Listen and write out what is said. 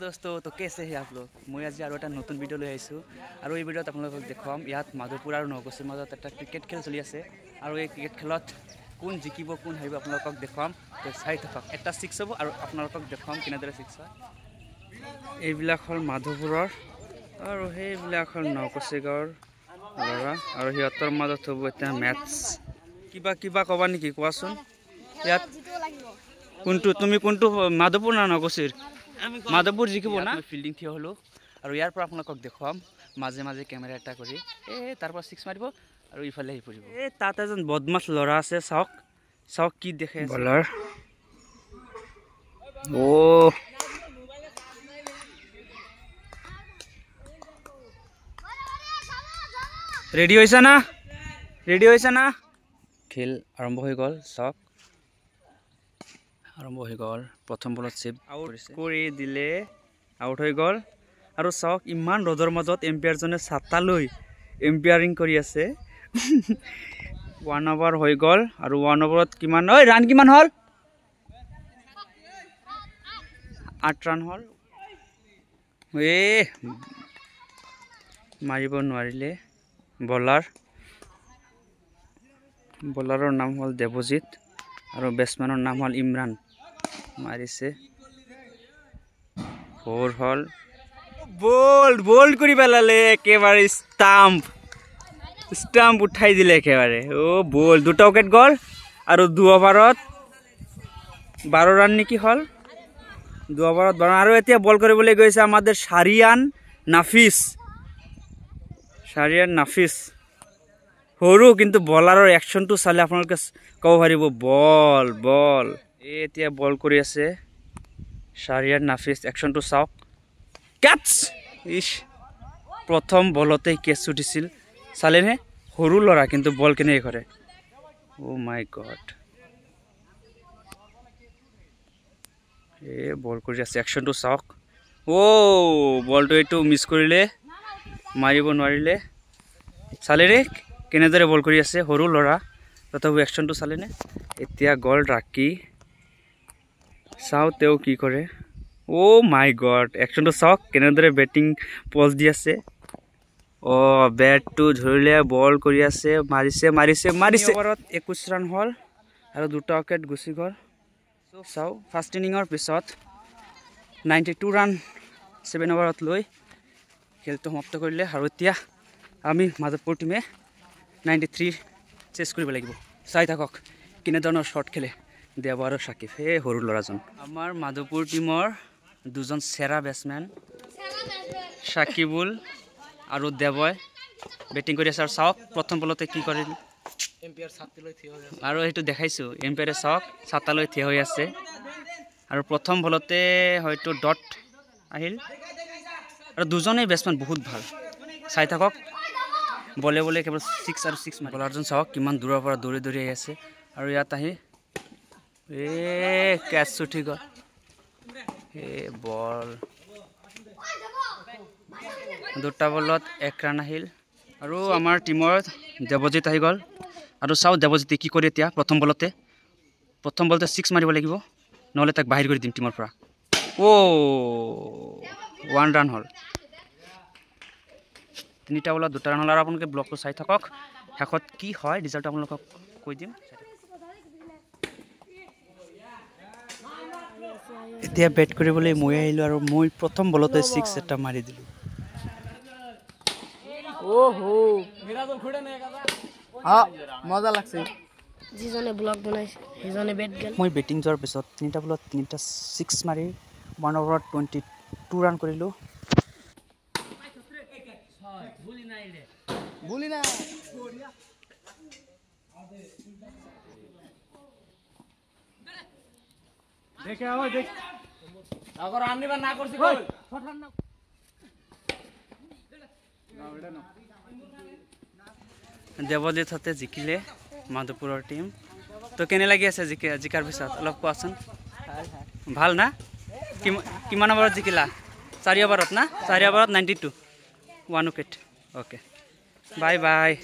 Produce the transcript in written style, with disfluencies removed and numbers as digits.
दोस्तों तो कैसे हैं आप लोग। মই আজি আৰু এটা নতুন ভিডিঅ' লৈ আহিছোঁ আৰু এই ভিডিঅ'ত আপোনালোকক দেখুৱাম ইয়াত মাধৱপুৰ আৰু নগছিৰ মাজত এটা ক্ৰিকেট খেল চলি আছে আৰু এই ক্ৰিকেট খেলত কোন জিকিব কোন হাৰিব আপোনালোকক দেখুৱাম। তো চাই থাকক, এটা ছিক্স হ'ব আৰু আপোনালোকক দেখুৱাম কেনেদৰে ছিক্স হয়। এইবিলাক হ'ল মাধৱপুৰৰ আৰু সেইবিলাক হ'ল নগছি গাঁৱৰ ল'ৰা আৰু সিহঁতৰ মাজত হ'ব এতিয়া মেটচ। কিবা কিবা ক'বা নেকি কোৱাচোন? ইয়াত কোনটো তুমি কোনটো মাধৱপুৰ না নগছিৰ? মাধৱপুৰ জিকিব না? ফিল্ডিং থিয় হ'লোঁ আৰু ইয়াৰ পৰা আপোনালোকক দেখুৱাম মাজে মাজে কেমেৰা এটা কৰি এই তাৰ পৰা ছিক্স মাৰিব আৰু ইফালে আহি পৰিব। এই তাত এজন বদমাছ ল'ৰা আছে, চাওক চাওক কি দেখে বলাৰ। অ' ৰেডি হৈছে না? ৰেডি হৈছে না? খেল আৰম্ভ হৈ গ'ল, চাওক আৰম্ভ হৈ গ'ল। প্ৰথম বলত ছেভ কৰি দিলে, আউট হৈ গ'ল। আৰু চাওক ইমান ৰ'দৰ মাজত এম্পায়াৰজনে ছাতা লৈ এম্পায়াৰিং কৰি আছে। ওৱান অভাৰ হৈ গ'ল আৰু ওৱান অভাৰত কিমান ঐ ৰান কিমান হ'ল? 8 ৰান হ'ল। এই মাৰিব নোৱাৰিলে বলাৰ। বলাৰৰ নাম হ'ল দেৱজিত আৰু বেটছমেনৰ নাম হ'ল ইমৰান। মাৰিছে, ফ'ৰ হ'ল। বল্ড বল্ড কৰি পেলালে একেবাৰে, ষ্টাম্প ষ্টাম্প উঠাই দিলে একেবাৰে। অ' বল দুটা উইকেট গ'ল আৰু 2 অভাৰত 12 ৰান নেকি হ'ল। 2 অভাৰত 12। আৰু এতিয়া বল কৰিবলৈ গৈছে আমাদেৰ সাৰিয়ান নাফিছ। সাৰিয়ান নাফিছ সৰু, কিন্তু বলাৰৰ একশ্যনটো চালে আপোনালোকে ক'ব পাৰিব বল বল। এই এতিয়া বল কৰি আছে সাৰিয়ান নাফিছ, একশ্যনটো চাওক। কেটছ! ইছ, প্ৰথম বলতে কেচ উঠিছিল, চালেনে? সৰু ল'ৰা কিন্তু বল কেনেকৈ কৰে। অ' মাই গড, এই বল কৰি আছে, একশ্যনটো চাওক। অ' বলটো এইটো মিছ কৰিলে, মাৰিব নোৱাৰিলে। চালেনে কেনেদৰে বল কৰি আছে, সৰু ল'ৰা তথাপিও একশ্যনটো চালেনে? এতিয়া গ'ল ৰাকি, চাওঁ তেওঁ কি কৰে। অ' মাই গড, একশ্যনটো চাওক কেনেদৰে বেটিং পজ দি আছে। অ' বেটটো ধৰিলে, বল কৰি আছে, মাৰিছে মাৰিছে মাৰিছে। অভাৰত 21 ৰান হ'ল আৰু দুটা উইকেট গুচি গ'ল। চাওঁ ফাৰ্ষ্ট ইনিঙৰ পিছত 92 ৰান 7 অভাৰত লৈ খেলটো সমাপ্ত কৰিলে। আৰু এতিয়া আমি মাধৱপুৰ টীমে 93 চেছ কৰিব লাগিব। চাই থাকক কেনেধৰণৰ শ্বট খেলে দেৱ আৰু সাকিব, সেই সৰু ল'ৰাজন। আমাৰ মাধৱপুৰ টীমৰ দুজন সেৰা বেটছমেন সাকিবুল আৰু দেৱই বেটিং কৰি আছে। আৰু চাওক প্ৰথম বলতে কি কৰে আৰু সেইটো দেখাইছোঁ। এম্পায়াৰে চাওক ছাতালৈ থিয় হৈ আছে আৰু প্ৰথম বলতে হয়তো ডট আহিল। আৰু দুজনেই বেটছমেন বহুত ভাল, চাই থাকক বলে বলে কেৱল 6 আৰু 6 মাৰে। বলাৰজন চাওক কিমান দূৰৰ পৰা দৌৰি দৌৰি আহি আছে আৰু ইয়াত আহি এই কেচ উঠি গ'ল। এই বল দুটা বলত 1 ৰান আহিল আৰু আমাৰ টীমৰ দেৱজিত আহি গ'ল। আৰু চাওঁ দেৱজিতে কি কৰে এতিয়া। প্ৰথম বলতে 6 মাৰিব লাগিব, নহ'লে তাক বাহিৰ কৰি দিম টীমৰ পৰা। অ' 1 ৰান হ'ল। 3টা বলত 2 ৰান হ'ল। আৰু আপোনালোকে ব্লগটো চাই থাকক, শেষত কি হয় ৰিজাল্টটো আপোনালোকক কৈ দিম। এতিয়া বেট কৰিবলৈ মই আহিলোঁ আৰু মই প্ৰথম বলতে 6 এটা মাৰি দিলোঁ। মজা লাগছে। যিজনে ব্লগ বনাইছে সেইজনে বেট গেল। মই বেটিং যোৱাৰ পিছত 3টা বলত 3টা 6 মাৰি 1 অভাৰত 22 ৰান কৰিলোঁ। দেৱজিত হাতে জিকিলে মাধৱপুৰৰ টীম। তো কেনে লাগি আছে জিকাৰ পিছত অলপ কোৱাচোন? ভাল না? কিমান অভাৰত জিকিলা? 4 অভাৰত না? 4 অভাৰত 92, 1 wicket. Okay, bye bye.